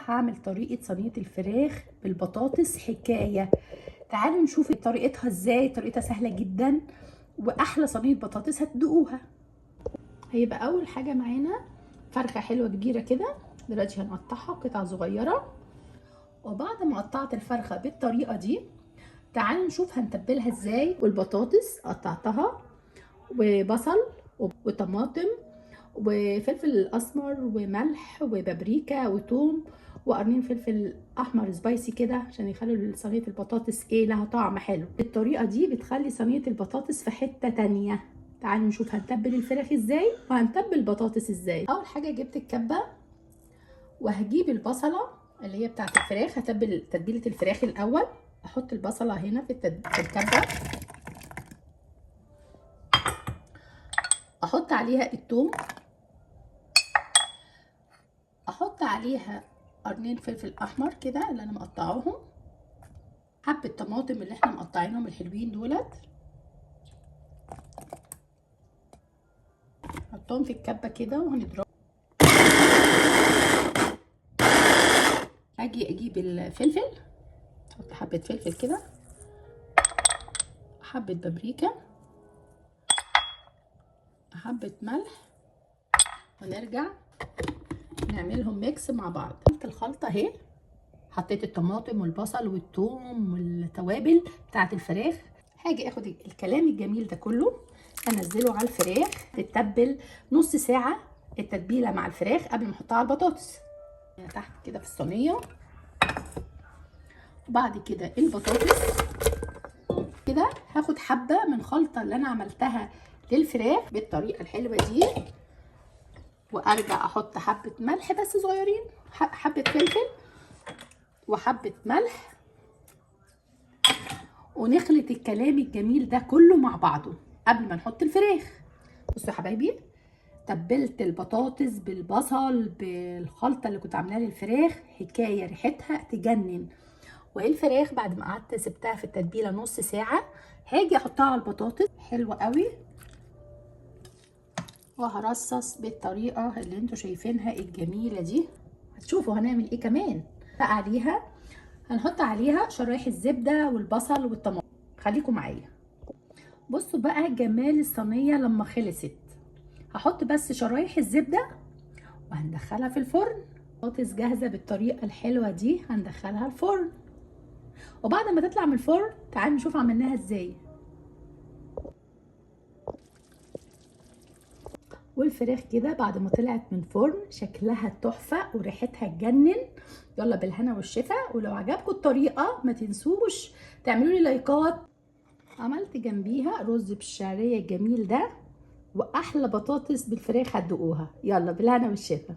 هعمل طريقه صينية الفراخ بالبطاطس حكاية. تعالوا نشوف طريقتها ازاي. طريقتها سهلة جدا واحلى صينية بطاطس هتدوقوها. هيبقى اول حاجة معانا فرخة حلوة كبيرة كده، دلوقتي هنقطعها قطع صغيرة. وبعد ما قطعت الفرخه بالطريقة دي تعالوا نشوف هنتبلها ازاي. والبطاطس قطعتها وبصل وطماطم وفلفل اسمر وملح وبابريكا وتوم وقرنين فلفل احمر spicy كده عشان يخلوا صينية البطاطس ايه لها طعم حلو. الطريقة دي بتخلي صينية البطاطس في حتة تانية. تعالوا نشوف هنتبل الفراخ ازاي وهنتبل البطاطس ازاي. اول حاجة جبت الكبه وهجيب البصله اللي هي بتاعه الفراخ. هتبل تتبيله الفراخ الاول. احط البصله هنا في الكبه، احط عليها الثوم، احط عليها قرنين فلفل احمر كده اللي انا مقطعاهم، حبه طماطم اللي احنا مقطعينهم الحلوين دولت، نحطهم في الكبه كده وهنضرب. اجي اجيب الفلفل، احط حبه فلفل كده، حبه بابريكا، حبه ملح، ونرجع نعملهم mix مع بعض. عملت الخلطة اهي، حطيت الطماطم والبصل والثوم والتوابل بتاعه الفراخ. هاجي اخد الكلام الجميل ده كله انزله على الفراخ. تتبل نص ساعة التتبيله مع الفراخ قبل ما احطها على البطاطس تحت كده في الصينية. وبعد كده البطاطس كده هاخد حبه من الخلطة اللي انا عملتها للفراخ بالطريقة الحلوة دي، وارجع احط حبه ملح بس صغيرين، حبه فلفل وحبه ملح، ونخلط الكلام الجميل ده كله مع بعضه قبل ما نحط الفراخ. بصوا يا حبايبي، تبلت البطاطس بالبصل بالخلطه اللي كنت عاملاها للفراخ، حكاية ريحتها تجنن. وايه الفراخ بعد ما قعدت سبتها في التتبيله نص ساعة هاجي احطها على البطاطس. حلوة قوي. وهرصص بالطريقة اللي انتوا شايفينها الجميلة دي. هتشوفوا هنعمل ايه كمان بقى عليها. هنحط عليها شرايح الزبدة والبصل والطماطم. خليكم معايا. بصوا بقى جمال الصينية لما خلصت. هحط بس شرايح الزبدة وهندخلها في الفرن. البطاطس جاهزة بالطريقة الحلوة دي، هندخلها الفرن. وبعد ما تطلع من الفرن تعالوا نشوف عملناها ازاي. والفراخ كده بعد ما طلعت من الفرن شكلها تحفة وريحتها تجنن. يلا بالهنا والشفا. ولو عجبكم الطريقة ما تنسوش تعملوا لي لايكات. عملت جنبيها رز بالشعريه الجميل ده واحلى بطاطس بالفراخ هتدوقوها. يلا بالهنا والشفا.